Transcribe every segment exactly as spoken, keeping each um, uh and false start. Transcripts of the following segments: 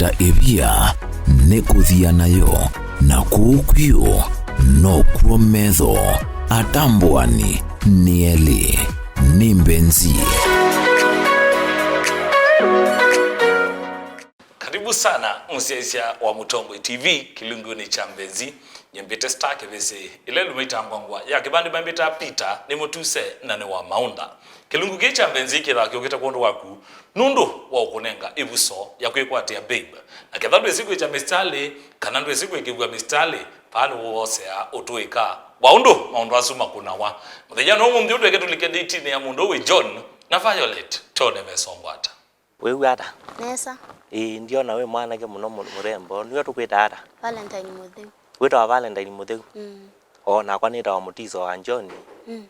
Ta ĩvia nĩ kũthia nayo, na kũu kwĩũ nokw'o metho. Atambũani nĩ elĩ, nĩ mbenzi. Karibu sana mũsyaĩĩsya wa Mũtongoi T V kĩlungunĩ kya mbenzi. Nyie mbĩte Star Kĩvĩsĩ, ĩla ĩlũmĩte ngwangwa ya kĩvandĩ mambĩtaa Peter, nĩ mũtuse na nĩ wa maũndũ. Kĩlungu kĩĩ kya mbenzi kĩthaa kĩũkĩte kwondũ waku nũndũ wa ũkũnenga ĩvuso ya kwĩkwatĩa babe. Na ketha ndwĩsĩ kwĩkya mĩsitalĩ kana ndwĩsĩ kwĩkĩvw'a mĩsitalĩ, vaa nĩw'o woseaa ũtũĩka wa ũndũ maũndũ asu makũnawa. Mũthenya no ũmũnthĩ ũtweke tũlike ndĩtinĩ ya mũndũ wĩ John na Violet, tone vesongwata. Wĩw'a ata? Nesa. Ĩĩ, ndiona wĩ mwanake mũno mũ-, mũrembo. Nĩwe tũkwĩtaa ata? Valentine Mũtheu. Wĩtawa Valentine Mũtheu? Mm. O, nakwa nĩtawa Mũtiso wa John. Mm.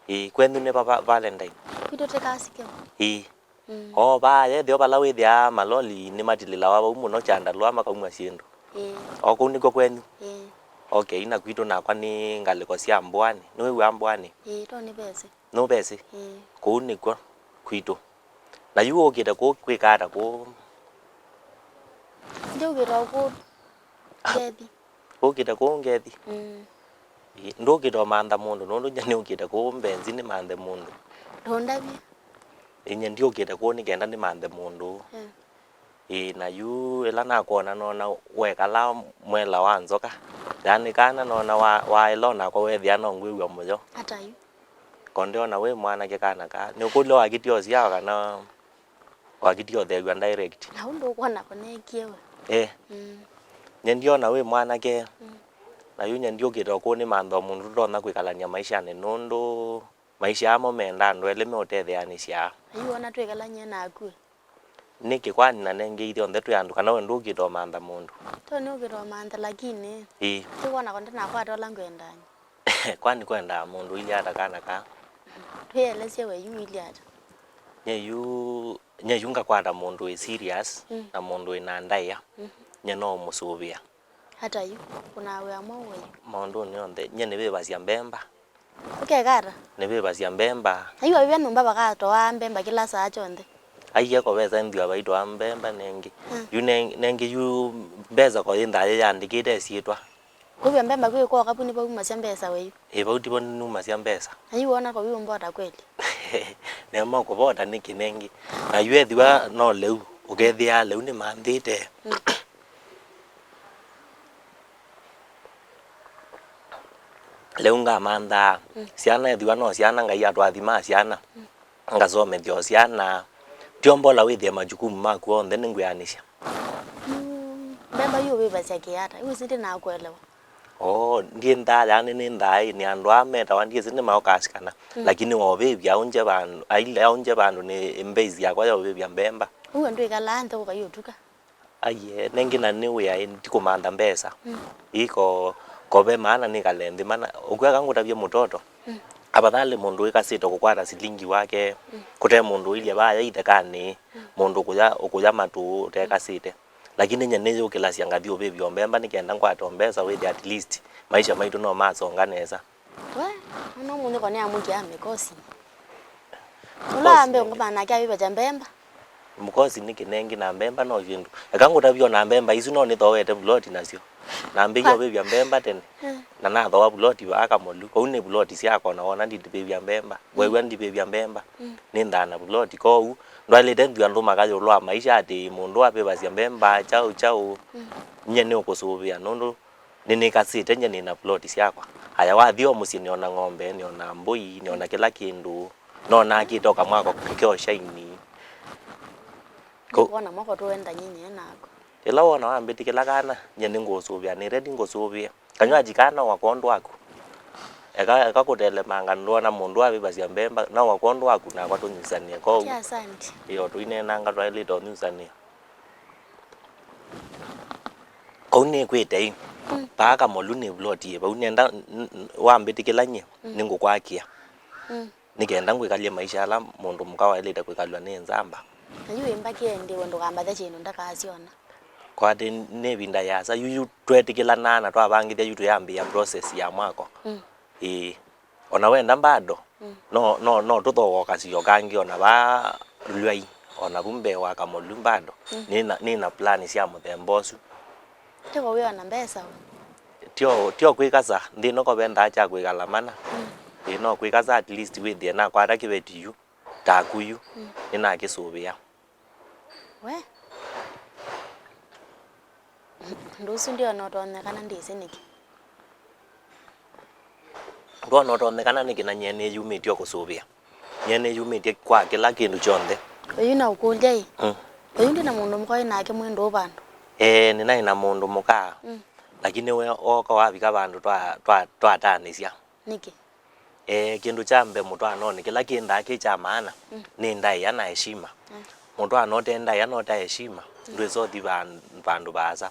Ĩĩ, kwenyu nĩ va, va, Valentine? Kwitũ tĩ Kasikeo. Ĩĩ. Mm. O, vaa yethĩo vala wĩthĩaa maloli nĩmatilĩlawa vau mũno Kyandarua makaumw'a syĩndũ. Ĩĩ. O, kũu nĩkw'o kwenyu? Ĩĩ. Okay, na kwitũ nakwa nĩ ngalĩko sya Mbũanĩ. Nĩwĩw'aa Mbũanĩ? Ĩĩ, to nĩ vesi. Nũvesĩ? Ĩĩ. Kũu nĩkw'o kwitũ. Na yu ũkĩte kũu kwĩka ata kũu? Ndiũkĩte o kũu ngethi. Ũkĩte kũu ngethi? Mm. Ĩĩ, ndũkĩte ũmantha mũndũ, nũndũ nyie nĩũkĩte kũu mbenzi nĩmanthe mũndũ. Ndũndavye. Ĩĩ, nyie ndiũkĩte kũu nĩ kenda nĩmanthe mũndũ. Mm. Ĩĩ, na yu ĩla nakwona noona wekalaa mwela wa nzoka. Yaani kana noona wa, waĩla onakwa weethĩa no ngwĩw'a mũyo. Ata yu? Ko ndyona wĩ mwanake kana ka. Nĩũkũlya wakĩtie ũsyawa kana wakĩtie ũtheew'a direct? Na ũndũ ũkwona kũneekie we. Eh. Mm. Nye ndyona wĩ mwanake. Mm. Na yu nye ndiũkĩte o kũu nĩmantha o mũndũ tũtonya kwĩkalany'a maishanĩ nũndũ maisha amo menda andũ elĩ meũtetheanĩsya. Na yu wona twĩkalany'e naku ĩ? Nĩkĩ kwani na nengĩ ithyonthe twĩ andũ, kana we ndũkĩte ũmantha mũndũ? To nĩũkĩte ũmantha, lakini ĩĩ, kĩwona ko ndinakwata ũla ngwendaa. Kwani kwendaa mũndũ ilye ata kana ka? Twĩelesye we yu ilye ata? Nye yu, nye yu ngakwata mũndũ wĩ serious, mm, na mũndũ wĩ na ndaĩa, mhm, nye no ũmũsũvĩa. Ata yu, kũnawĩa mwaũ we yu? Maũndũnĩ onthe, nye nĩvĩvasya mbemba. Ũkeka ata? Nĩvĩvasya mbemba. Aiwa vivya nyũmba vakatwaa mbemba kĩla saa kyonthe. Aiye kovesa nthua vaitwaa mbemba nengĩ. Mm. Yu ne-, nengĩ yu mbesa ko yĩ ndaĩa yandĩkĩte syĩtwa. Kũvya mbemba kwĩ kwa kapu nĩvo umasya mbesa we yu. Ĩ, vau tivo numasya mbesa. Na yu wona ko yu mbota kweli. Nema kũvota nĩkĩ nengĩ. Na yu ethĩwa no lĩu, ũkethĩa lĩu nĩmanthĩte. Mm. Lĩu ngamanthaa, mm, syana ethĩwa no syana, Ngai atũathimaa syana, mm, ngasomethya o syana. Ti ombola wĩthĩe majukumu maku onthe nĩngwĩanĩsya. Mm, mbemba yu ũvĩvasya kĩ ata? Yu siti na kũelewa. Oo, ndiĩ nthaa, yaani nĩ nthaa ĩ, nĩ andũ aa metawa, ndiĩsĩ nĩmaũkasikana. Mm. Lakini waũvĩvya ũnje vandũ, aile ũnje vandũ nĩ base yakwa ya ũvĩvya mbemba. Ũguo ndwĩkalaa nthĩ ũkaiũtuka? Aiee, nengĩ na nĩ wĩa ĩ, ndikũmantha mbesa. Mm. Ĩĩ ko, ko ve maana nĩkale nthĩ mana, ũkwĩa ka ngũtavye mũtoto. Mm. Afadhali mũndũ wĩkasĩte kũkwata silingi wake, mm, kũte mũndũ ũilye vaya ithekanĩ, mm, mũndũ ũkũya, ũkũya matũ ũtekasĩte. Lakini nye nĩyũkĩlasya ngathi ũvĩvya o mbemba nĩ kenda ngwate o mbesa wĩthĩa at least maisha maitũ no masonga nesa. We, ona ũmũnthĩ ko nĩamũkĩa mĩkosi. Ũla ambe ũngoma nake avĩvasya mbemba. Mkosi nĩ kĩnengi na mbemba no syĩndũ. Eka ngũtavye ona mbemba isu no nĩthooete vuloti nasyo. Nambĩie ũvĩvya mbemba tene. Mm. Na nathoa vuloti vaa Kamũlu. Kũu nĩ vuloti syakwa na wona ndivĩvya mbemba. Mm. Wew'a ndivĩvya mbemba. Mm. Nĩ nthana vuloti. Kwoou ndwaĩlĩte nthua ndũmaka ĩũlũ wa maisha atĩ mũndũ avĩvasya mbemba kyaũ kyaũ. Mm. Nyie nĩũkũsũvĩa nũndũ nĩnĩkasĩte nyie nĩna ploti syakwa. Aya wathi o mũsyĩ nĩona ng'ombe, nĩona mbũi, nĩona kĩla kĩndũ. Nonakĩte o kamwako ke ũshaini. Ko- Nĩkwona mwako tũenda nyinyi nako. Ĩla wona wambĩtĩkĩla kana, nyie nĩngũũsũvĩa, nĩ ready ngũsũvĩe. Kanywaji kana no wakwondũ waku. Eka, eka kũtelemanga ndwona mũndũ avĩvasya mbemba, no wakwondũ waku nakwa tũnyusanĩe. Kwoou, asante. Ĩyo tũineenanga twaĩlĩte ũnyusanĩa. Kũu nĩkwĩte ĩ. Mm. Paa Kamũlu nĩ vuloti ĩ vau. Nĩenda n-, n-, wambĩtĩkĩla nyie, mm, nĩngũkwakĩa. Mm. Nĩ kenda ngwĩkalye maisha ala mũndũ mũka waĩlĩte kwĩkalw'a nĩ nzamba. Na yu ĩmbakĩe ndĩwe ndũkambathe kĩndũ ndakasyona. Kwa atĩ nĩ ĩvinda yĩasa, yu, yu twetĩkĩlanaa na twavangĩthya yu tũyambĩĩa process ya mwako. Mm. Ĩĩ. Ona wenda bado, mm, no, no, no tũthooa kasio kangĩ ona vaa Lwai. o navu mbee wa Kamũlũ bado. Mm. Nĩ na, nĩ na plan sya mũthemba ũsu. Tiko wĩ ona mbesa we. Tyo, tyo kwĩkasa, nthĩ ĩno ko vendaa kya kwĩkala mana. Mm. Ĩ, no kwĩkasa at least wĩthĩe nakwata kĩveti yu, taku yu, mm, nĩnakĩsũvĩa. We. Ũndũ ũsu ndiona ũtonyekana ndĩsĩ nĩkĩ. Ndwona ũtonyekana nĩkĩ na nyie nĩyumĩtye o kũsũvĩa. Nyie nĩyumĩtye kwa kĩla kĩndũ kyonthe. Oyu na ũkũlya ĩ. Mm. Oyu ndĩ na mũndũ mũka wĩ nake mwĩ ndũũ vandũ? Ee, nĩnaĩ na mũndũ mũka. Mm. Lakini we ooka wavika vandũ twa, twa, twatanĩsya. Nĩkĩ? Ee, kĩndũ kya mbee mũtwaanonĩ, kĩla kĩendaa kĩ kya maana, mm, nĩ ndaĩa na heshima. Mm. Mũtwaano ũte ndaĩa na ũte heshima, mm, ndwĩsa ũthi van-, vandũ vaasa.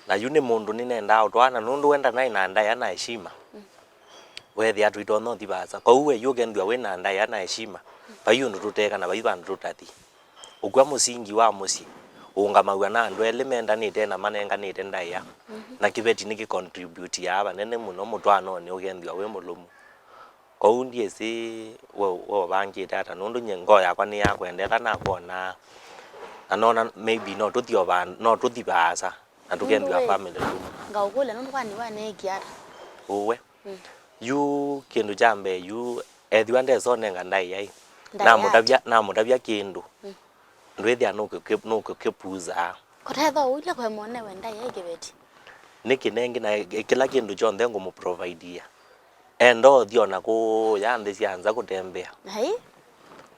Na yu nĩ mũndũ nĩnendaa ũtwaana, nũndũ we ndanaĩ na ndaĩa na heshima, mm, weethĩa tũitonya ũthi vaasa. Kwoou we yu ũkethĩwa wĩ na ndaĩa na heshima, mm, vai ũndũ tũteeka na vai vandũ tũtathi. Ũkw'a mũsingi wa mũsyĩ ũũngamaw'a na andũ elĩ mendanĩte na manenganĩte ndaĩa, mhm, na kĩveti nĩkĩcontributiaa vanene mũno mũtwaanonĩ ũkethĩwa wĩ mũlũmu. Kwoou ndyĩsĩ we, we ũvangĩte ata, nũndũ nyie ngoo yakwa nĩyakwendete nakwonaa, na noona maybe no tũthi o va-, no tũthi vaasa na tũkethĩwa family lũmu. Ngaũkũlya nũndũ kwani waneekie ata? Ũwe. Mm. Yu kĩndũ kya mbee yu, ethĩwa ndesa ũnenga ndaĩa ĩ, namũtavya, namũtavya kĩndũ, mm, ndwĩthĩa nũkũkĩ-, nũkũkĩpuuzaa. Kũtethwa ũilye kwe mone we ndaĩa ĩ kĩveti. Nĩ kĩnengi na ĩ-, kĩla kĩndũ kyonthe ngũmũprovidia. Enda ũthi ona kũũya nthĩ sya nza kũtembea. Ai.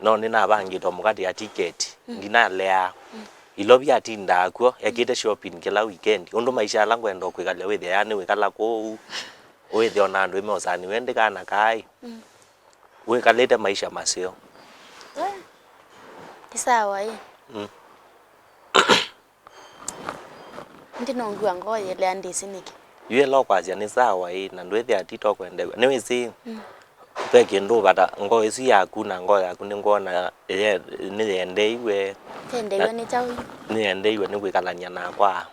No nĩnavangĩte mũkatĩ ya tiketi, mm, ndinaleaa. Mm. Ilovi atindaa kw'o, ekĩte shopping kĩla weekend. Ũndũ maisha ala ngwenda kwĩkalya wĩthĩa yani wĩkala kũu, wĩthĩa ona andũ ĩmeosaa nĩwe ndĩkana kaĩ. Mm. Wĩkalĩte maisha maseo. We, ti sawa ĩ. Mm. Ĩndĩ nongw'a ngoo yĩlea ndĩsĩ nĩkĩ. Yu ĩla ũkwasya nĩ sawa ĩ, na ndwĩthĩa ti tokwendeew'a. Nĩwĩsĩ, mm, ve kĩndũ ũvata ngoo ĩsu yaku, na ngoo yaku nĩngwona ye-, nĩyendeiwe. Yendeiwe nĩ kyaũ yu? Nĩyendeiwe nĩ kwĩkalany'a nakwa.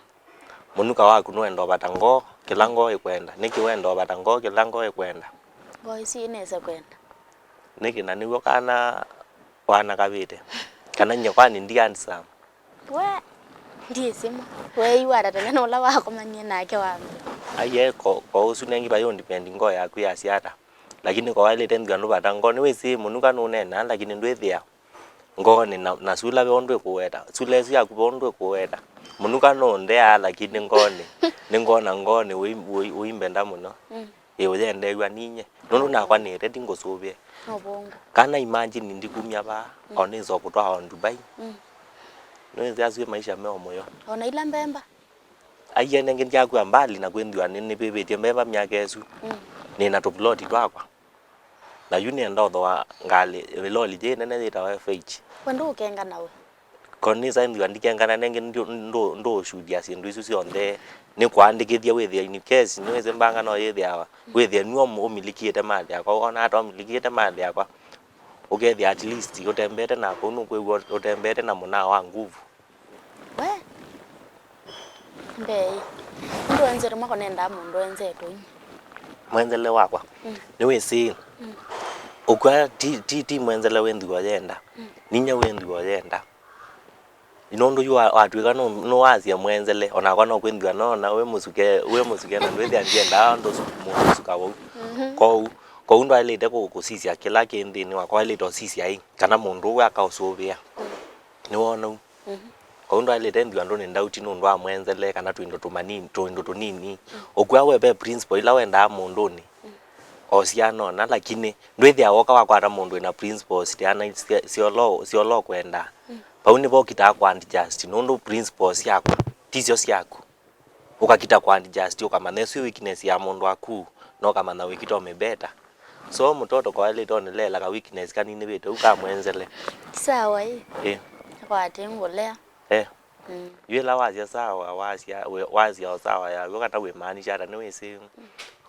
Mũnuka waku nũenda ũvata ngoo, kĩla ngoo ĩkwenda. Nĩkĩ wenda ũvata ngoo, kĩla ngoo ĩkwenda? Ngoo ĩsu ĩnese kwenda. Nĩkĩ na nĩw'o kana wanakavĩte? Kana nyie kwani ndi handsome? We, ndyĩsĩ ma. Weeiw'a ata tene na ũla wakomanie nake wa mbee? Aiee, ko, ko ũsu nengi vai ũndipend ngoo yaku yasya ata. Lakini ko waĩlĩte nthw'a ndũvata ngoo, nĩwĩsĩ mũnuka nũneenaa, lakini ndwĩthĩa ngoonĩ na, na sula ve ũndũ ĩkũweta. Sula ĩsu yaku ve ũndũ ĩkũweta. Mũnuka nũndeaa, lakini ngoonĩ, nĩngwona ngoonĩ ũi-, ũi-, ũimbenda mũno. Mm. Ĩ, ũyendeew'a ninyie. Nũndũ nakwa nĩĩte ti ngũsũvĩe. Nũvũngũ. Kana imagine ndikumya vaa, mm, o nĩsa kũtwaa o Dubai. Mm. Nĩwĩsĩ asu nĩ maisha me o mũyo. Ona ila mbemba. Aiee, nengĩ ndyakua mbali na kwĩthĩwa nĩ, nĩvĩvĩtye mbemba myaka ĩsu. Mm. Nĩ na tũploti twakwa. Na yu nĩenda ũthooa ngalĩ, ĩloli yĩ nene yĩtawa F H. We ndũũkengana we? Ko nĩsa nthĩwa ndikengana nengĩ ndũ-, ndũ-, ndũũsyuthya syĩndũ isu syonthe. Nĩkũandĩkĩthya wĩthĩa in case nĩwĩsĩ mbanga no yĩthĩawa. Wĩthĩe nue ũm-, ũmilikĩte malĩ yakwa. Wona ata ũmilikĩte malĩ yakwa? Ũkethĩa at least ũtembete na kũu nũkwĩw'a ũtembete na mũnaa wa nguvu. We. Mbee. Ndwenzetwe mwako nendaa mũndũ enzetwe. Mwenzele wakwa. Mm. Nĩwĩsĩ. Mm. Ũkw'a ti, ti, ti mwenzele wĩnthĩwa yenda. Mm. Ninya wĩnthĩwa yenda. Nũndũ yu wa-, watw'ĩka nũ-, nũwasya mwenzele, onakwa no kwĩnthĩwa noona wĩ mũsuke, wĩ mũsuke na ndwĩthĩa ndiendaa ũndũ su-, mũndũ ũsukawa ũu. Mhm. Kwoou, kwoou ndwaĩlĩte kũ-, kũsisya kĩla kĩ nthĩnĩ wakwa, waĩlĩte ũsisya ĩ, kana mũndũ ũũ akaũsũvĩa. Mm. Nĩwona ũu? Mhm. Kwoou ndwaĩlĩte nthĩwa ndũnĩ ndauti nũndũ wa mwenzele kana tũindo tũmanini, tũindo tũnini. Mm. Ũkw'a we ve principle ila wendaa mũndũnĩ. Mm. O syanona, lakini ndwĩthĩa woka wakwata mũndũ wĩna principles tiana sya-, syolo-, syolo kwenda. Mm. Vau nĩvo ũkitaa kũ adjust, nũndũ principles syakwa tisyo syaku. Ũkakita kũ adjust, ũkamanya ĩsu weakness ya mũndũ waku, na ũkamanya wĩkita ũmĩ better. So mũtoto kwaĩlĩte ũnĩleela ka weakness kaninĩvĩte ũu ka mwenzele. Sawa ĩ. Ĩ. Akwate ngũlea. Eh. Mm. Yu ĩla wasya sawa, wasya, we-, wasya o sawa yaw'o kana wĩmaanisha ata, nĩwĩsĩ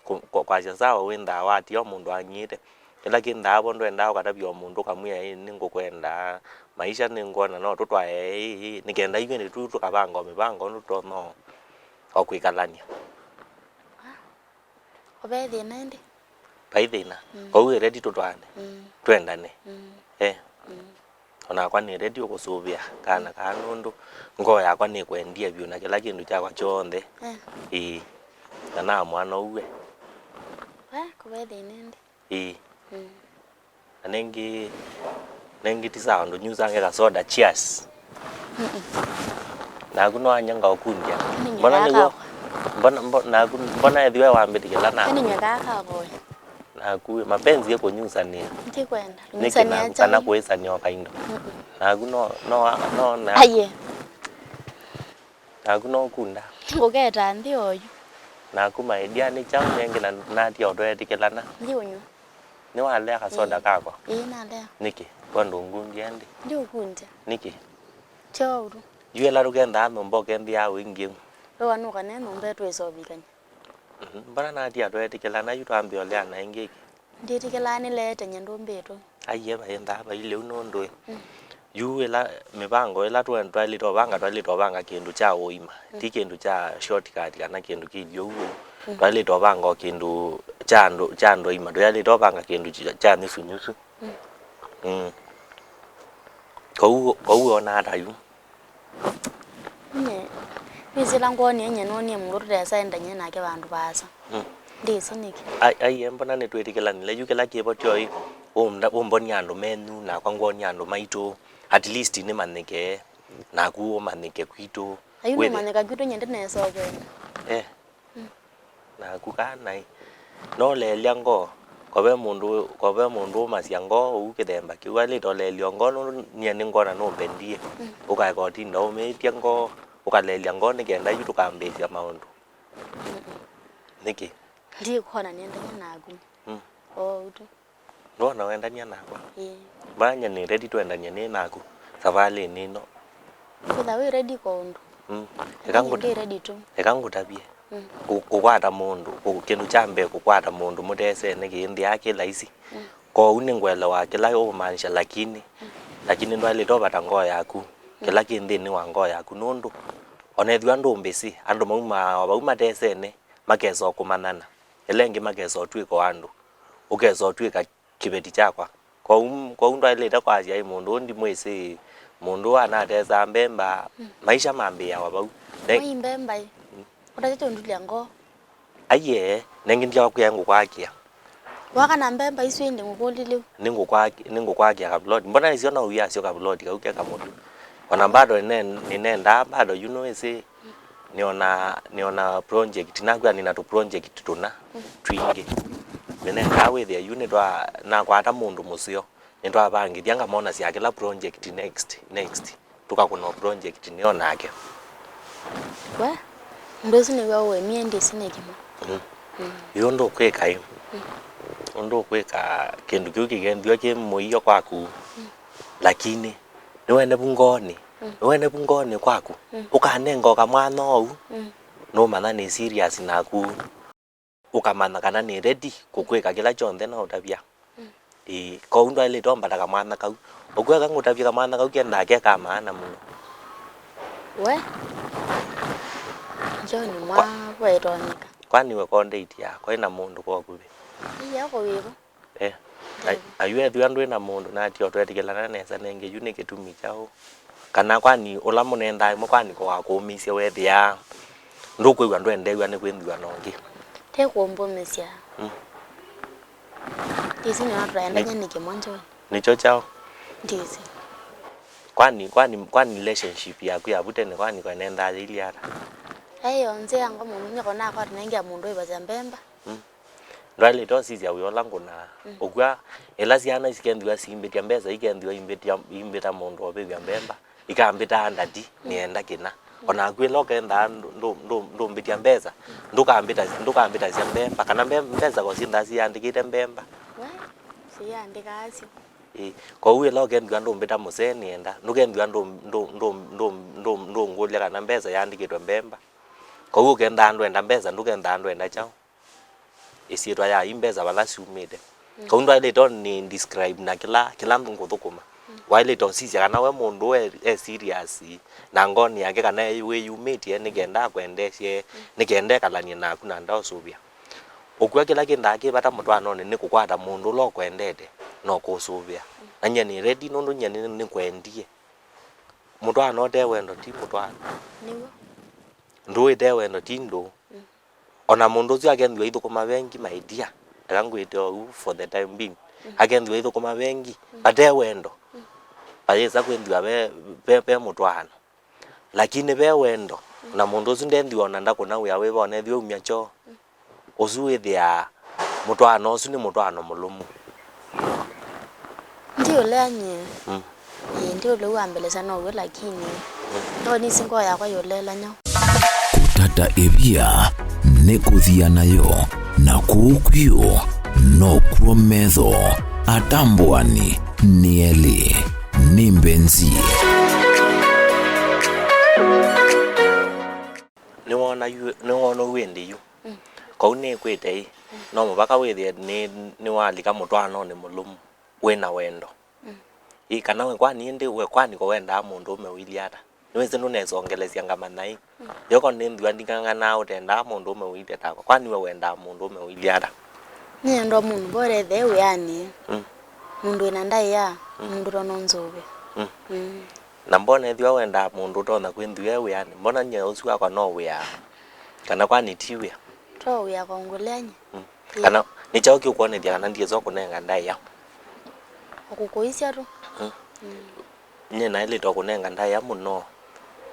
kũ-, kũ-, kwasya sawa wĩnthaa watia o mũndũ ang'ĩte. Kĩla kĩnthaa vo ndwendaa ũkatavya o mũndũ ũkamwĩa, "Ĩ, nĩngũkwenda, maisha nĩngwona no tũtwae ĩ, ĩ, ĩ," nĩ kenda ithyĩ nĩtũ tũkavanga o mĩvango ũndũ tũtonya o kwĩkalany'a. Ve thĩna ĩndĩ? Vai thĩna. Mm. Kwoou ĩ ready tũtwaane. Mm. Twendane. Mm. Eh. Mm. O nakwa nĩ ready ũkũsũvĩa kana kaa nũndũ ngoo yakwa nĩkwendie vyũ na kĩla kĩndũ kyakwa kyonthe. Eh. Ĩĩ. Na namwaa no ũe. We, kũve thĩna ĩndĩ. Ĩĩ. Mm. Na nengĩ, nengĩ ti sawa ndũnyusange kasoda. Cheers. Mm-mm. Naku no anyanga ũkundya. Nĩnywe mbona kaa nĩguo kakwa. Mbona, mbo-, naku, mbona ethiwe wambĩtĩkĩla naku? Nĩnywe kaa kakwa. Naku mapenzi ĩkũnyusanĩa. Ndikwenda. Nĩkĩ nyusanĩa naku kana kyai. Kũĩsanĩa o kaindo? Mm-mm. Naku no, no, no, na. Aye. Naku no ũkunda. Ngũketa nthĩ oyu. Naku my dear nĩ kyaũ nengĩ na natia ũtweetĩkĩlana? Nthi ũnywa. Nĩwalea kasoda kakwa? Ĩĩ, nalea. Nĩkĩ? Kwa ndũngundie ndĩ? Ndiũkundya. Nĩkĩ? Kyoũru. Yu ĩla tũkendaa nyũmba ũkenthĩa wĩngĩ. We wanũka ne nyũmba ĩtwĩsovikany'a. Mhm. Mbona natia tweetĩkĩlana yu twambĩa ũleana ĩngĩ kĩ? Ndĩtĩkĩlaa nĩleete nye ndũmbĩtwe. Aiye, vaendaa vailye ũu nũndũ ĩ. Mm. Yu ĩla mĩvango ĩla twe-, twaĩlĩte ũvanga, twaĩlĩte ũvanga kĩndũ kya ũima. Mm. Ti kĩndũ kya shortcut kana kĩndũ kĩilye ũu. Mm. Twaĩlĩte ũvanga o kĩndũ kya andũ, kya andũ aima. Tũyaĩlĩte ũvanga kĩndũ kya, kya nyusu nyusu. Mm. Mm. Kwoou, kwoou wona ata yu? Nye, nĩsĩ ĩla ngwonie nye noonie mũndũ tũtesa endany'e nake vandũ vaasa. Mm. Ndĩsĩ nĩkĩ. Ai, ai, mbona nĩtwĩtĩkĩlanile yu kĩla kĩvo kyoi, ũmbonie andũ menyu, nakwa ngwonie andũ maitũ, at least nĩmanyĩke, naku ũmanyĩke kwitũ. Ayu wĩthĩ- nũmanyĩka kwitũ nye ndĩnesa ũkwenda. Eh. Mm. Naku kana ĩ, no ũleelya ngoo, ko ve mũndũ, ko ve mũndũ ũmasya ngoo ũu kĩthemba kĩu, aĩlĩte ũleelya ngoo nũndũ nyie nĩngwona nũmbendie. Mm. Ũkaeka ũtinda ũmĩĩtye ngoo, ũkaleelya ngoo nĩ kenda yu tũkambĩĩsya maũndũ. Mm-mm. Nĩkĩ? Ndikwona nĩendany'a naku. Mm. Oou tu. Ndwona wendany'a nakwa? Ĩĩ. Vaa nyie nĩ ready twendany'e nĩ naku savalĩnĩ ĩno. Wĩtha wĩ ready kwa ũndũ. Mm. Eka ngũta-, ndĩ ready tu. Eka ngũtavye. Mm. Kũ-, kũkwata mũndũ, kũ-, kĩndũ kya mbee kũkwata mũndũ mũtesene kĩĩ nthĩ aa kĩ laisi. Mm. Kwoou nĩngũelewa kĩla ũũmaanisha lakini, mm, lakini ndwaĩlĩte ũvata ngoo yaku. Mm. Kĩla kĩ nthĩnĩ wa ngoo yaku nũndũ ona ethĩwa ndũmbĩsĩ, andũ maumaa o vau matesene, makesa o kũmanyana. Ĩla ĩngĩ makesa ũtw'ĩka o andũ. Ũkesa ũtw'ĩka kĩveti kyakwa. Kwoou, kwoou ndwaĩlĩte kwasya, "Ĩ, mũndũ ũũ ndimwĩsĩ, mũndũ ũũ anatesaa mbemba." Mm. Maisha mambĩĩawa vau. Ne- Wai mbemba ĩ? Mm. Ũtasya kyondulya ngoo. Aiee, nengĩ ndyakwĩa ngũkwakĩa. Waka na mbemba isu ĩndĩ ngũkũlilye. Nĩngũkwak-, nĩngũkwakĩa kaploti. Mbona nĩsyo no ũyasyo kaploti kau ke kamũtu. Ona bado nĩne-, nĩnendaa bado yu nĩwĩsĩ. Nĩona, nĩona project, nakw'a nĩna tũ project tũna, mm, twingĩ. Nĩnendaa wĩthĩa yu nĩtwa-, nakwata mũndũ mũseo, nĩtwavangĩthya ngamonasya kĩla project next, next. Tũkakũna o project nĩ o nake. We, ũndũ ũsu nĩw'o ũemie ndĩsĩ nĩ kĩmo. Mm. Mm. Yu ũndũ ũkwĩka ĩ. Mm. Ũndũ ũkwĩka kĩndũ kĩu kĩkethĩwa kĩ mũio kwaku. Mm. Lakini, nĩwene vu ngoonĩ. Mm. Nĩwene vu ngoonĩ kwaku. Mm. Ũkanenga o kamwana ũu. Mm. Nũmanya nĩ serious naku. Ũkamanya kana nĩ ready kũkwĩka kĩla kyonthe naũtavya. Mm. Ĩĩ, kwoou ndwaĩlĩte ũmbata kamwana kau. Ũkwĩa kangũtavye kamwana kau kendaa ke ka maana mũno. We, John, mwa-, kwetonyeka. Kwani we ko date yakwa ĩna mũndũ kwa ũkuvĩ? Iya, kũwĩvo. Eh, ai-, ayu ethĩwa ndwĩ na mũndũ, natia ũtwetĩkĩlana nesa nengĩ, yu nĩ kĩtumi kyaũ? Kana kwani ũla mũnendaa ĩmwe kwani kũwakũũmĩsye wethĩa ndũkwĩw'a ndwendeew'a nĩ kwĩnthĩwa na ũngĩ? Te kũmbũmĩsya. Mm. Ndĩsĩ nĩwa tũraendany'a nĩ kĩmo John. Nĩkyo kyaũ? Ndĩsĩ. Kwani, kwani, kwani relationship yaku ya vu tene kwani kwenendaa yĩilyĩ ata? Yaĩ o nzĩa ngwa mũndũ nyoko nakwa tũnengea mũndũ ĩvasya mbemba. Mm. Ndwaĩlĩte ũsisya wĩa ũla ngũnaa. Mm. Ũkw'a, ĩla syana sikethĩwa siimbĩtya mbesa, ikethĩwa imbĩtya, imbĩta mũndũ ovĩw'a mbemba, ikambĩtaa ndati, mm, nĩenda kĩna. Mm. O naku ĩla ũkendaa ndũ-, ndũ-, ndũ-, ndũmbĩtya mbesa, ndũkambĩta, ndũkambĩtasya mbemba, kana mbe-, mbesa ko syĩndaa siyandĩkĩte mbemba. We, siyandĩkaa syo. Ĩĩ, kwoou ĩla ũkethĩwa ndũmbĩta mũsee nĩenda, ndũkethĩwa ndũ-, ndũ-, ndũ-, ndũ-, ndũ-, ndũngũlya kana mbesa yandĩkĩtwe mbemba. Kwoou ũkendaa ndwenda mbesa, ndũkendaa ndwenda kyaũ? Ĩsyĩtwa ya i mbesa vala syumĩte. Mm. Kau ndwaĩlĩte nĩ describe na kĩla, kĩla ngũthũkũma. Mm. Waĩlĩte ũsisya kana we mũndũ e, e serious na ngoonĩ yake kana e wĩyumĩtye nĩ kenda akwendeesye, mm, nĩ kenda ekalanie naku na ndaũsũvĩa. Ũkw'a kĩla kĩndaa kĩ vata mũtwaanonĩ nĩ kũkwata mũndũ ũla ũkwendete na ũkũsũvĩa. Mm. Na nyie nĩ ready nũndũ nyie nĩ, nĩkwendie. Mũtwaano ũte wendo ti mũtwaano. Nĩw'o. Ndũũ ĩte wendo ti ndũũ. Mm. Ona mũndũ ũsu akethĩwa ithũkũma vengi, my dear, eka ngwĩte ũu for the time being. Mm. Akethĩwa ithũkũma vengi, mm, vate wendo, mm, vayĩsa kwĩthĩwa ve, ve, ve mũtwaano. Lakini ve wendo, mm, na mũndũ ũsu ndethĩwa ona ndakũna wĩa wĩva, ona ethĩwa aumya kyoo, mm, ũsu wĩthĩaa mũtwaano ũsu nĩ mũtwaano mũlũmu. Ndiũlea nyie. Mm. Ĩĩ, ndiũlea wambelesya now'o, lakini, mm, no nĩsĩ ngoo yakwa yũleela nyaũ. Kũtata ĩvia nĩ kũthia nayo, na kũu kwĩũ nokw'o metho atambũani nĩ elĩ. Nĩ mbenzi. Nĩwona yu, nĩwona ũu ĩndĩ yu. Mm. Kau nĩkwĩte ĩ, mm, no mũvaka wĩthĩe nĩ, nĩwalika mũtwaanonĩ mũlũmu wĩ na wendo. Mm. Ĩ, kana we kwani ĩndĩ, we kwani ko wendaa mũndũ ũme ũilyĩ ata? Nĩwĩsĩ ndũnesongelesya ngamanya ĩ. Mm. Yoko nĩ nthua nding'ang'anaa ũtendaa mũndũ ũme ũilyĩ takwa. Kwani we wendaa mũndũ ũme ũilyĩ ata? Nĩendwa mũndũ mbore ethe wĩanĩ. Mm. Mũndũ wĩna ndaĩa, mm, mũndũ ũtonya ũnzũve. Mm. Mm. Na mbona ethĩwa wendaa mũndũ ũtonya kwĩnthwĩa wĩanĩ, mbona nyie ũsu wakwa no wĩa? Kana kwani ti wĩa? To wĩa kwa ngũlea nyie. Mm. Ĩ. Kana nĩ kyaũ kĩũkwonethya kana ndyĩsa kũnenga ndaĩa? Ũkũkũisya tu. Mm. Mm. Nyie naĩlĩte kũnenga ndaĩa mũno,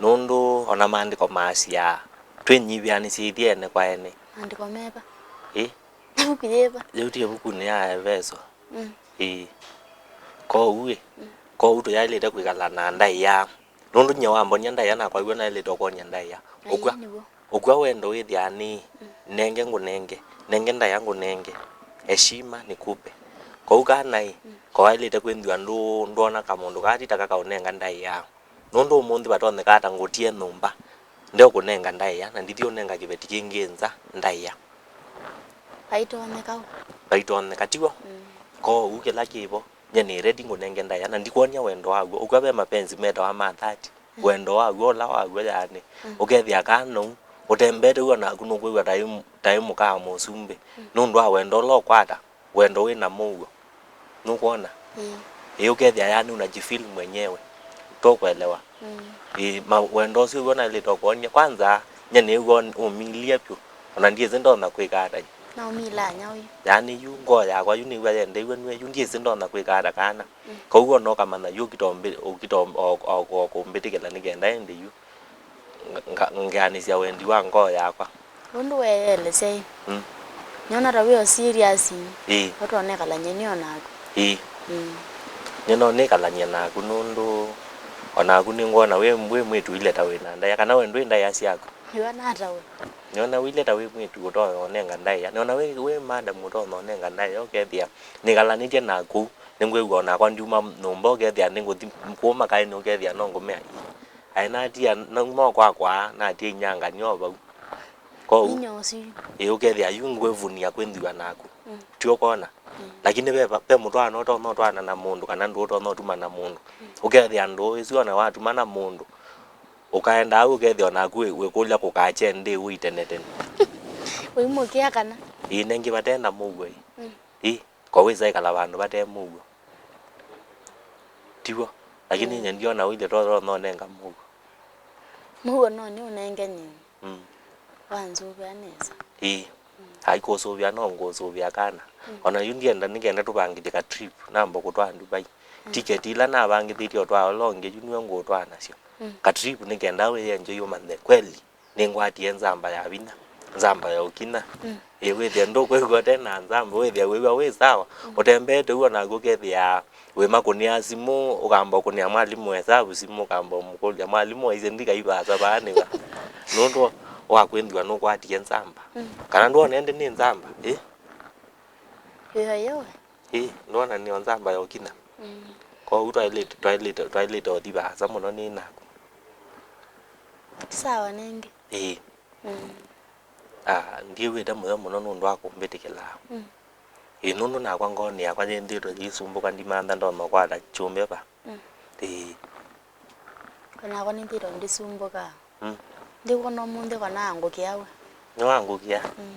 nũndũ ona maandĩko maasyaa, twĩnyivĩanĩsye ithyĩ ene kwa ene. Maandĩko meva? Ĩ? Ĩvuku yĩva? Yĩu ti ĩvukunĩ ya Eveso. Mm. Ĩĩ. Kwoou ĩ, mm, kwoou tũyaĩlĩte kwĩkala na ndaĩa. Nũndũ nyie wambonia ndaĩa nakwa w'o naĩlĩte ũkwony'a ndaĩa. Ai, ũkw'a, nĩw'o. Ũkw'a wendo wĩthĩaa nĩ, mm, nenge ngũnenge, nenge ndaĩa ngũnenge, heshima nikupe. Kwoou kana ĩ, mm, ko waĩlĩte kwĩnthw'a ndũ-, ndwona kamũndũ kaa ti taka kaũnenga ndaĩa. Nũndũ ũmũnthĩ vatonyeka ata ngũtie nyũmba ndeũkũnenga ndaĩa, na ndithi ũnenga kĩveti kĩngĩ nza ndaĩa. Vaitonyeka ũ? Vaitonyeka, tiw'o? Mm. Kwoou kĩla kĩvo, nyie nĩ ready ngũnenge ndaĩa, na ndikwony'a wendo waw'o. Ũkw'a ve mapenzi metawa ma thati. Mm. Wendo waw'o, ũla waw'o yaani, mm, ũkethĩa kaa nou, ũtembete w'o naku nũkwĩw'a taĩ, taĩ mũkaa mũsumbĩ. Mm. Nũndũ wa wendo ũla ũkwata. Wendo wĩ na mũuo. Nũkwona? Ĩĩ. Ĩĩ, ũkethĩa yani unajifeel mwenyewe. Tũkwelewa. Mm. Ĩĩ, ma, wendo ũsu w'o naĩlĩte ũkwony'a. Kwanza, nye nĩw'o ũmilie vyũ. Ona ndyĩsĩ ndonya kwĩka ata. Na ũmila anya ũyũ. Yani yu ngoo yakwa yu nĩw'a yendeiwe nue yu ndyĩsĩ ndonya kwĩka ata kana. Mm. Kwoou ona ũkamanya yu ũkita ũmbi-, ũkita o, o, o, o kũmbĩtĩkĩla nĩ kenda ĩndĩ yu. Nga-, nga-, ngeanĩsya wendi wa ngoo yakwa. Ũndũ weelesya ĩ. Mm. Nĩona ta wĩ o serious. Ĩĩ. Ũtonekalany'a nĩ o naku. Ĩĩ. Mm. Nĩona nĩkalany'a naku nũndũ o naku nĩngwona wĩ, wĩ mwĩĩtu ũilye ta wĩ na ndaĩa, kana we ndwĩ ndaĩa syaku. Nĩw'o natawe. Nĩona ũilye ta wĩ mwĩĩtu ũtonya ũnenga ndaĩa. Nĩona wĩ, wĩ madam ũtonya ũnenga ndaĩa, ũkethĩa nĩkalanĩtye naku, nĩngwĩw'a o nakwa ndiuma nyũmba, ũkethĩa nĩngũthi kũma kaĩnĩ, ũkethĩa no ngũmea. Aĩ natia, nauma o kwakwa, natia inyangany'a o vau. Kwoou, inya ũsu. Ĩ, ũkethĩa yu ngwĩvunia kwĩnthw'a naku. Mm. Ti ũkona? Mm. Lakini ve, ve mũtwaano ũtonya ũtwaana na mũndũ, kana ndũũ ũtonya ũtuma na mũndũ. Mm. Ũkethĩa ndũũ ĩsu ona watuma na mũndũ, ũkaenda au ũkethĩa o naku wĩ, wĩkũlya kũkakye ndĩ ũi tene tene. Ũimũkĩa kana? Ĩ, nengĩ vate na mũuo ĩ. Mm. Ĩ. Ko wĩsa ĩkala vandũ vate mũuo. Tiw'o? Lakini mm, nye ndiona ũilye to, to nonenga mũuo. Mũuo no nĩ ũnenge nyie. Mm. Wanzũvĩa nesa. Ĩĩ. Mm. Ai kũsũvĩa no ngũsũvĩa kana. Mm. Ona yu ndienda nĩkenda tũvangĩthye ka trip, namba kũtwaa Dubai. Mm. Tiketi ila navangĩthĩtye ũtwaa ũla ũngĩ yu nĩwe ngũtwaa nasyo. Mm. Ka trip nĩkenda wĩyenjoi ũmanye kweli. Nĩngwatie nzamba ya vinya, nzamba ya ũkinya. Mm. Ĩ, wĩthĩa ndũkwĩw'a ũte na nzamba, wĩthĩa wĩw'a wĩ sawa. Mm. Ũtembeete ũu, o naku ũkethĩa wĩmakũnĩa simũ, ũkamba ũkũnĩa mwalimũ esavu simũ, ũkamba ũmũkũlya, "Mwalimũ, aisye ndikai vaasa vaa nĩ va?" Nũndũ wa kwĩnthw'a nũkwatie nzamba. Mm. Kana ndwona ĩndĩ nĩ nzamba, ĩ? Ĩyo, ĩyo. Ĩ, ndwona nĩyo nzamba ya ũkinya? Mm. Kwoou twaĩlĩte, twaĩlĩte, twaĩlĩte ũthi vaasa mũno nĩ naku. Sawa nengĩ. Ĩĩ. Mm. Ah, ndiĩw'ĩte mũyo mũno nũndũ wa kũmbĩtĩkĩla. Mm. Ĩĩ, nũndũ nakwa ngoonĩ yakwa nĩnthĩtwe yĩsumbũka ndimantha ndonya kwata kyũmbe va. Mm. Ĩĩ. O nakwa nĩnthĩtwe ndisumbũkaa. Mm. Ndikwona ũmũnthĩ kana angũkĩa we. Nĩwangũkĩa? Mm.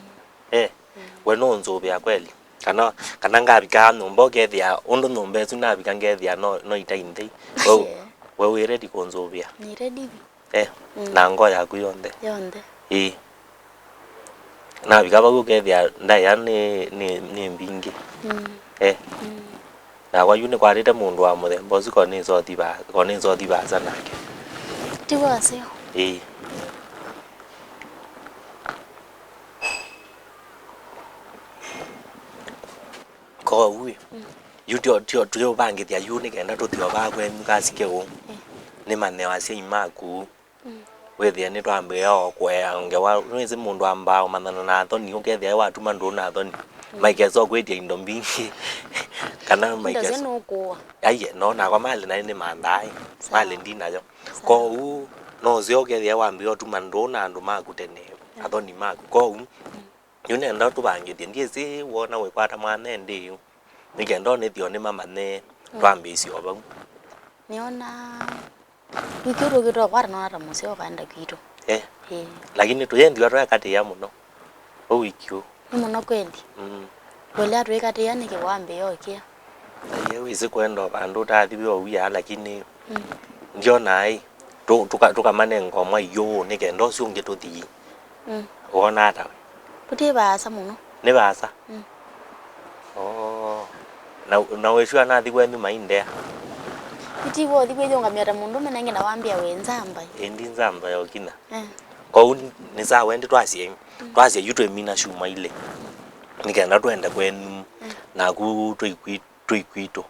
Eh, mm, we nũũnzũvĩa kweli? Kana, kana ngavika nyũmba ũkethĩa, ũndũ nyũmba ĩsu navika ngethĩa no, no itai nthei. We, yeah, we wĩ ready kũnzũvĩa? Nĩ ready vyũ. Eh, mm, na ngoo yaku yonthe. Yonthe. Ĩĩ. Navika vau ũkethĩa ndaĩa nĩ, nĩ, nĩ mbingĩ. Mm. Eh. Mm. Nakwa yu nĩkwatĩte mũndũ wa mũthemba ũsu, ko nĩnzothi va-, ko nĩnzothi vaasa nake. Ti waseo. Ĩĩ. Kwoou ĩ, mm, yu tio, tio, tũyũvangĩthya yu nĩ kenda tũthi o vaa kwenyu kasike ũu. Mm. Nĩmanye asyai maku. Mm. Wĩthĩe nĩtwambĩĩa o kũea ngewa. Nĩwĩsĩ mũndũ ambaa ũmanyana na athoni, ũkethĩa watuma ndũũ na athoni. Mm. Maikesa ũkwĩtya indo mbingĩ. Kana indo maikesa sya nũkũa. Aiye, no nakwa malĩ naĩ nĩmanthaa ĩ. Sawa. Malĩ ndi nayo. Sawa. Kwoou, no ũseo ũkethĩa wambĩĩa ũtuma ndũũ na andũ maku tene. Mm. Athoni maku. Kwoou, mm. Yu nenda tũvangĩthye, ndyĩsĩ wona wĩkwata mwana ĩndĩ yu. Nĩ kenda onethio nĩmamanye, mm, twambĩĩsye o vau. Nĩona wiki ũũ tũkĩtwa kwata nona ta mũseo ũkaenda kwitũ. Eh. Ĩĩ. Lakini tũyendĩwa twaekatĩĩa mũno. Ũu wiki ũũ. Nĩ mũno kweli? Mm. Wĩlea tũikatĩĩa nĩkĩ wambĩĩa ũkĩa? Aiye, wĩsĩ kwenda o vandũ ũtathi wĩ o wia, lakini mm, ndiona ĩ, tũ-, tũka-, tũkamanenga ũmwe iyũũ nĩ kenda ũsu ũngĩ tũthi. Mm. Wona ata we? Kũtĩ vaasa mũno. Nĩ vaasa? Mm. Oo. Na, na wĩsua nathi kwenyu maindea? Itiwo ũthi kwĩyũngamĩa ta mũndũ ũmenenge na wambĩa wĩ nzamba. Ĩndi nzamba yokina. Eh. Kwoou nĩ sawa ĩndĩ twasye, mm, twasye yu twĩmina syuma ilĩ. Nĩ kenda twende kwenyu, mm, naku twĩkwitũ. Twĩ kwitũ.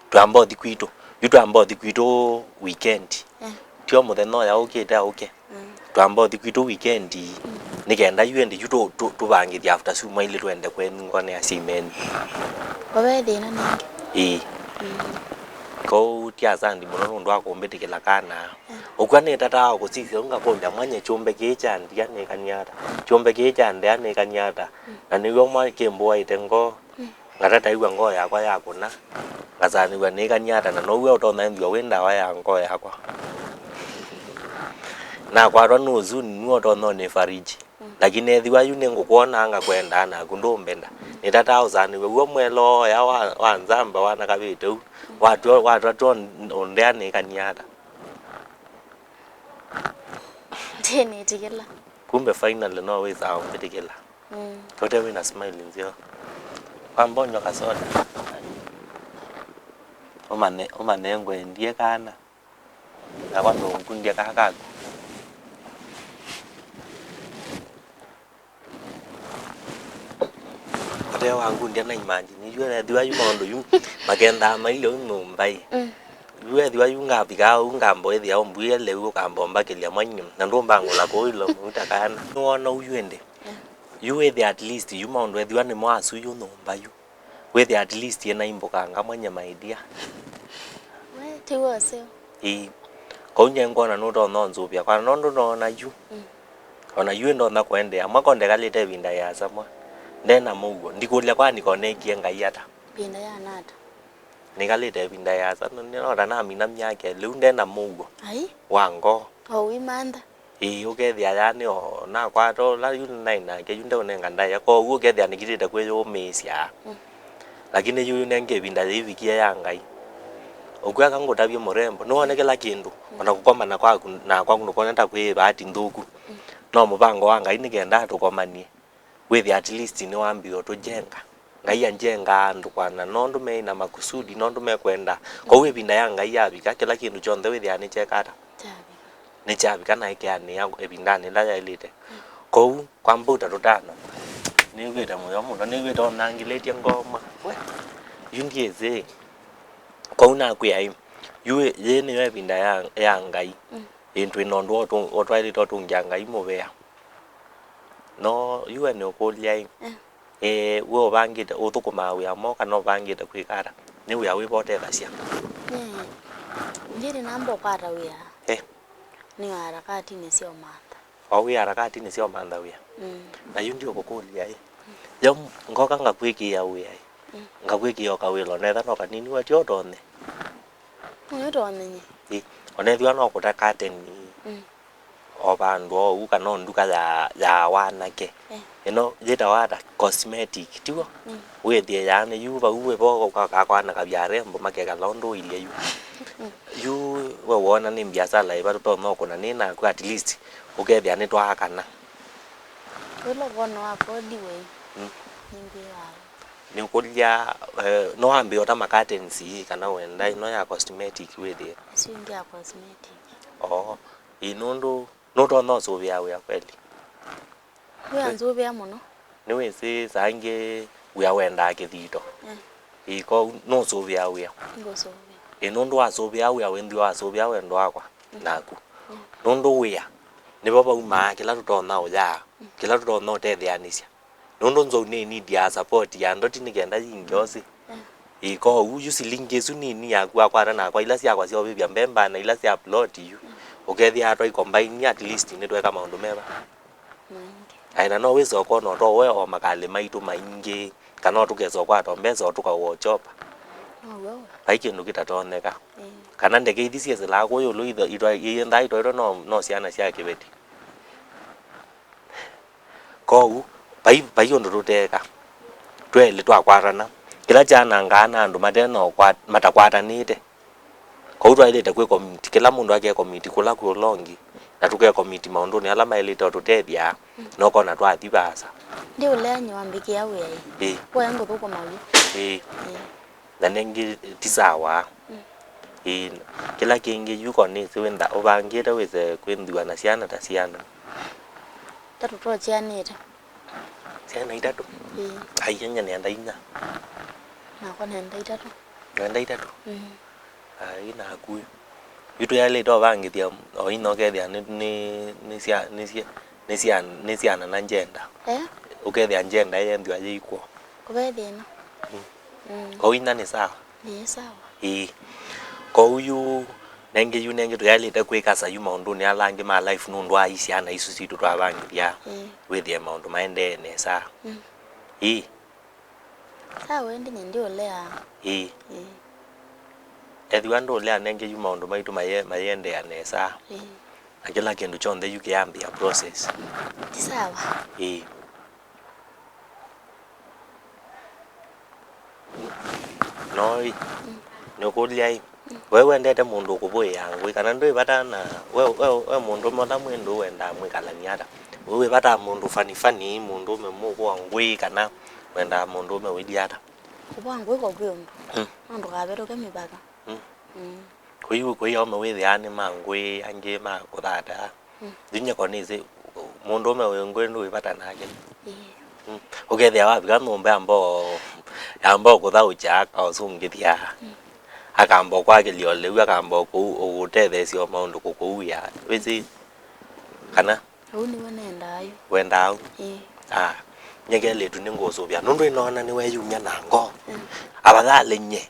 Twamba ũthi kwitũ. Yu twamba ũthi kwitũ weekend. Eh. Tio mũthenya ũya ũkĩte aũke. Mm. Twamba ũthi kwitũ weekend. Mm. Nĩ kenda yu ĩndĩ yu tũ-, tũ-, tũvangĩthya after syumwa ilĩ twende kwenyu ngone ya syaimenyu. Owe thĩna nĩngĩ. Ĩĩ. Mm. Kwoou ti asandi mũno nũndũ wa kũmbĩtĩkĩla kana. Eh. Ũkw'a nĩtataa kũsisya ũu ngakũlya mwanya kyũmbe kĩĩ kya ndia nĩkany'a ata? Kyũmbe kĩĩ kya ndea nĩkany'a ata? Mm. Na nĩw'o mwa kĩmbũaĩte ngoo. Mm. Ngata taĩw'a ngoo yakwa yakũna, ngasanĩw'a nĩĩkany'a ata, na now'o ũtonya ĩnthĩwa wĩ ndawa ya ngoo yakwa. Nakwatwa nĩ ũsuni, nue ũtonya ũnĩfariji. Mm. Lakini ethĩwa yu nĩngũkwonaa ngakwendaa naku ndũmbenda, nĩtataa ũsanĩw'e w'o mwelooya wa, wa nzamba wanakavĩte ũu, watw'a, watatwa ũndea nĩĩkany'a ata? Ndĩnĩtĩkĩla. Kumbe finally no wĩsaa ũmbĩtĩkĩla. Mm. Ũte wĩna smile nzeo. Kwamba ũnywa kasoda. Ũmane, ũmane ngwendie kana. Nakwa ndũngundie kaa kaku. Ũte wangundie na imagine. Yu ethĩwa yu maũndũ yu makendaa mailye ũ nyũmba ĩ. Mm. Yu ethĩwa yu ngavikaa ũu ngamba ĩthĩa ũmbuie lĩu ũkamba ũmbakĩlya mwainĩ. Na ndũmbangũla kũu ilo mauta kana. Nĩwona ũyu ĩndĩ. Mm. Yu wĩthĩa at least yu maũndũ ethĩwa nĩmo asu yu nyũmba yu. Wĩthĩa at least ĩna imbũkanga mwanya my dear. We, ti wose. Ĩĩ. Kau nye ngwona nũtonya ũnzũvya kwana nũndũ noona yu. Mm. Ona yu ndonya kũendeea. Mwako ndekalĩte ĩvinda yĩasa mwa. Ndena mũuo. Ndikũlya kwani konekie Ngai ata? Ĩvinda yana ata? Nĩkalĩte ĩvinda yĩasa. Nĩnota namina myaka ĩlĩ. Yu ndena mũuo. Ai. Wa ngoo. O wimantha. Ĩĩ, ũkethĩa yaani o nakwata ũla yu naĩ nake, yu ndeũnenga ndaĩa. Kwoou ũkethĩa nĩkĩlĩte kwĩyũmĩĩsya. Mm. Lakini yu nenge ĩvinda yĩivikie ya Ngai. Ũkw'a aka ngũtavye mũrembo, nĩwone kĩla kĩndũ, mm, ona kũkomana kwaku nakwa ndũkone ta kwĩ ĩvaati nthũku. Mm. No mũvango wa Ngai nĩ kenda tũkomanie. Wĩthĩa at least nĩwambĩĩe ũtũjenga. Ngai anjengaa andũ kwana nũndũ meĩ na makusudi, nũndũ mekwenda. Kwoou ĩvinda ya Ngai yavika, kĩla kĩndũ kyonthe wĩthĩaa nĩkyeka ata? Kyavika. Nĩkyavika na ĩkeanĩa ĩvindanĩ ĩla yaĩlĩte. Kwoou, kwa mbũta tũtano, nĩw'ĩte mũyo mũno, nĩw'ĩte ũnangĩlĩtye ngoma. We, yu ndyĩsĩ. Kwoou nakwĩa ĩ, yu ĩ, yĩĩ nĩyo ĩvinda ya, ya Ngai. Mm. Ĩ, twĩ na ũndũ wa ũtũ-, wa twaĩlĩte ũtũngĩa Ngai mũvea. No, yu we nĩũkũlya ĩ, eh, eh, we ũvangĩte ũthũkũmaa wĩa mwaũ kana ũvangĩte kwĩka ata? Nĩ wĩa wĩva ũtethasya? Eh, ndyĩlĩ namba ũkwata wĩa. Eh. Nĩ wa harakatinĩ sya ũmantha. O wĩ harakatinĩ sya ũmantha wĩa? Mm. Na yu ndiũkũkũlya ĩ, yo ngoka ngakwĩkĩĩa wĩa ĩ, mm, ngakwĩkĩĩa o kawĩla onetha no kanini we tyo ũtonye? Nĩtonye. Ĩ, onethĩwa no kũta kateni. Mm. o vandũ oou, kana o nduka ya, ya wanake. Eh. Ĩno yĩtawa ata? Cosmetic, tiw'o? Mm. Wĩthĩe yaani yu vau wĩvo ũkakwana kavyarembo makekala ũndũ ũilye yu. Mm. Yu we wona nĩ mbiasala ĩva tũtonya ũkũna nĩ naku, at least ũkethĩa nĩtwaakana. Ũla wona wa kodi we. Mm. Nĩngwĩwaa. Nĩkũlya, eh, no wambĩe ũta ma curtains ii kana wenda ĩno ya cosmetic wĩthĩe? Isu ingĩ ya cosmetic. Oo, ĩ nũndũ nũtonya ũsũvĩa wĩa kweli? Wĩa nzũvĩa mũno. Nĩwĩsĩ saa ingĩ wĩa wendaa kĩthito. Eh. Ĩ, kwoou nũsũvĩa wĩa? Ngũsũvĩa. Ĩ, nũndũ wasũvĩa wĩa wĩnthĩwa wasũvĩa wendo wakwa naku. Mm. Nũndũ wĩa nĩvo vaumaa kĩla tũtonya ũyaa, kĩla tũtonya ũtetheanĩsya. Nũndũ nzou nĩ need ya support ya ndoti nĩ kenda yingĩ osi. Mm. Ĩ, kwoou yu silingi ĩsu nini yaku wakwata nakwa ila syakwa sya ũvĩvya mbemba na ila sya plot yu. Mm. Ũkethĩa atwai combine at least nĩtweka maũndũ meva. Maingĩ. Aĩ, na no wĩse ũkona ũto we o makalĩ maitũ maingĩ, kana o tũkesa ũkwata o mbesa o tũkaũa ũchopa. Now'o we. Vai kĩndũ kĩtatonyeka. Ĩĩ. Kana ndeke ithi syĩsĩlaa kũũ ĩũlũ itho-, itwa-, iyendaa itwaĩtwe no, no syana sya kĩveti. Kwoou, vai, vai ũndũ tũteeka. Twelĩ twakwatana. Kĩla kyanangaa na andũ mate na ũkwa-, matakwatanĩte. Kwoou twaĩlĩte kwĩ komiti, kĩla mũndũ ake komiti kũla kwĩ ũla ũngĩ, na tũke komiti maũndũnĩ ala maĩlĩte ũtũtethya, na ũkona twathi vaasa. Ndiũlea nyie wambĩkĩa wĩa ĩ. Ĩĩ. Wĩa ngũthũkũma w'o. Ĩĩ. Ĩĩ. Na nengĩ ti sawa. Mm. Ĩĩ, kĩla kĩngĩ yu ko nĩsĩ wĩntha ũvangĩte wĩse kwĩnthĩwa na syana ta syana. Tatũ twokyanĩte. Syana itatũ? Ĩĩ. Ai, anya nenda inya. Nakwa nenda itatũ. Nenda itatũ? Mm. Ai, naku. Yu tũyaĩlĩte ũvangĩthya o inya ũkethĩa nĩ, nĩ, nĩ sya, nĩ sya, nĩ sya, nĩ syana na njenda. Eh? Ũkethĩa njenda yenthĩwa yĩikw'o. Kũve thĩna. Mm. Mm. Kwoou inya nĩ sawa? Nĩ sawa. Ĩĩ. Kwoou yu nengĩ yu nengĩ tũyaĩlĩte kwĩkasa yu maũndũnĩ ala angĩ ma life nũndũ wa i syana isu sitũ twavangĩthya. Ĩĩ. Wĩthĩe maũndũ maendee nesa. Mm. Ĩĩ. Sawa, ĩndĩ nyie ndiũlea. Ĩĩ. Ĩĩ. Ethĩwa ndũlea nengĩ yu maũndũ maitũ maye-, mayĩendeea nesa. Ĩĩ. Na kĩla kĩndũ kyonthe yu kĩyambĩĩa process. Ti sawa. Ĩĩ. Noi, mm, nĩkũlya ĩ, mm, we wendete mũndũ ũkũvũĩa ngũĩ, kana ndwĩ vata na, we, we, we mũndũme ũla mwĩ ndũũ wendaa mwĩkalany'a ata? We wĩ vata mũndũ funny funny, mũndũme mũkũa ngũĩ, kana wendaa mũndũme ũilye ata? Kũvũa ngũĩ ko kwĩ ũndũ. Mm. No ndũkavetũke mĩvaka. Mm. Mm. Kũi, kũi aũme wĩthĩaa nĩ ma ngũĩ, angĩ ma kũthata. Mm. Yu nyie ko nĩsĩ mũndũũme wĩ ngũĩ ndũĩ vata nake. Ĩĩ. Mm. Ũkethĩa wavika nyũmba yamba o, yamba o kũthaũkya, akaũsũngĩthya. Mm. Akamba o kwakĩlya ũlĩu, akamba o kũu, ũkũtetheesya o maũndũ kũkũuĩa. Wĩsĩ kana? Ũu nĩw'o nendaa yu. Wendaa ũu? Ĩĩ. Ah. Nyie kelĩtu nĩngũsũvĩa. Nũndũ ĩnoona nĩweyumya na ngoo. Mm. Afadhali nyie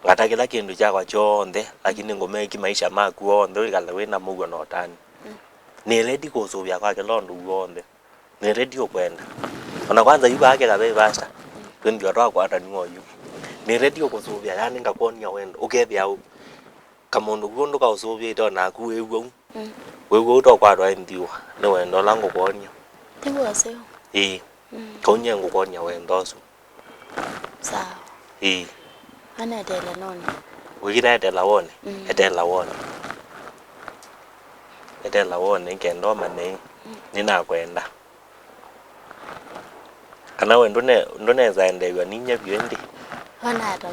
ngata kĩla kĩndũ kyakwa kyonthe, lakini ngũmeki maisha maku onthe, wĩkale wĩ na mũuo na ũtanu. Mm. Nĩ ready kũsũvĩa kwa kĩla ũndũ w'onthe. Nĩ ready ũkwenda. Ona kwanza yu vaa kĩkavei vasta, twĩnthĩwa twakwatanw'a oyu. Nĩ ready ũkũsũvĩa, yani ngakwony'a wendo. Ũkethĩa ũ-, kamũndũ kũu ndũkaũsũvĩte onaku wĩw'a u. Mm. Wĩw'a ũtokwatwa ĩnthiwa nĩ wendo ũla ngũkwony'a. Ti wose. Ĩĩ. Mm. Kau nyie ngũkwony'a wendo ũsu. Sawa. Ĩĩ. Anetele none. Wĩkĩta etela wone? Mm. Etela wone. Etela wone kenda ũmanye. Mm. Nĩnakwenda. Kana we ndũne-, ndũnesa endeew'a ninyie vyũ ĩndĩ? Ona ata.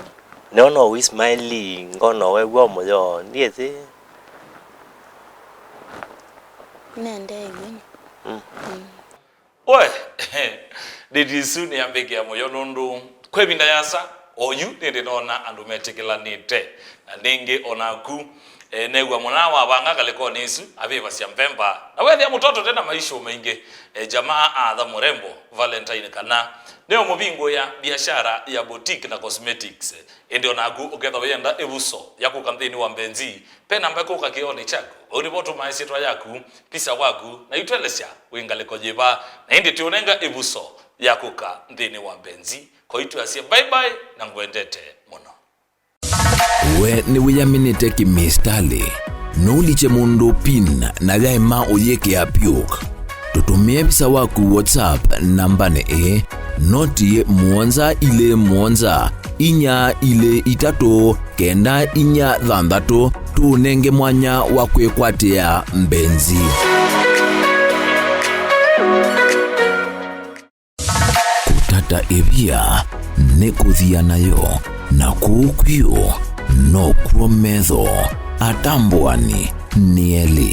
Nĩona ũismaili ngona wew'a mũyo, ndiĩsĩ. Nende ĩngĩ. Mm. Mm. We, ndĩti isu nĩyambĩkĩa mũyo nũndũ kwa ĩvinda yasa oyu nĩndĩ noona andũ metĩkĩlanĩte. Na nĩngĩ onaku, e, neew'a mũna wavanga ngalĩkonĩ isu, avĩvasya mbemba. Na wethĩa mũtoto tena maisha maingĩ, e, jamaa atha mũrembo, Valentine kana nĩyo mũvingũĩa biashara ya boutique na cosmetics. Ĩndĩ onaku ũkethwa wĩenda ĩvuso ya kũka nthĩnĩ wa mbenzi, pe namba ĩkũka kĩonĩ kyaku. Vau nĩvo ũtũmaa ĩsyĩtwa yaku, pisa waku, na itwelesya wĩ ngalĩko yĩva, na ĩndĩ tũũnenga ĩvuso ya kũka nthĩnĩ wa mbenzi. Koi twasye bye bye na ngwendete mũno. We nĩwĩyaminĩte kĩmisitalĩ? No ũlikye mũndũ pin na yaema ũyĩkĩa PUK. Tũtũmĩe visa waku WhatsApp nambanĩ ĩĩ, noti mũonza ilĩ mũonza, inya ilĩ itatũ, kenda inya thanthatũ, tũũnenge mwanya wa kwĩkwatĩa mbenzi. Kũtata ĩvia nĩ kũthia nayo, na kũu kwĩũ nokw'o metho atambũani nĩ elĩ.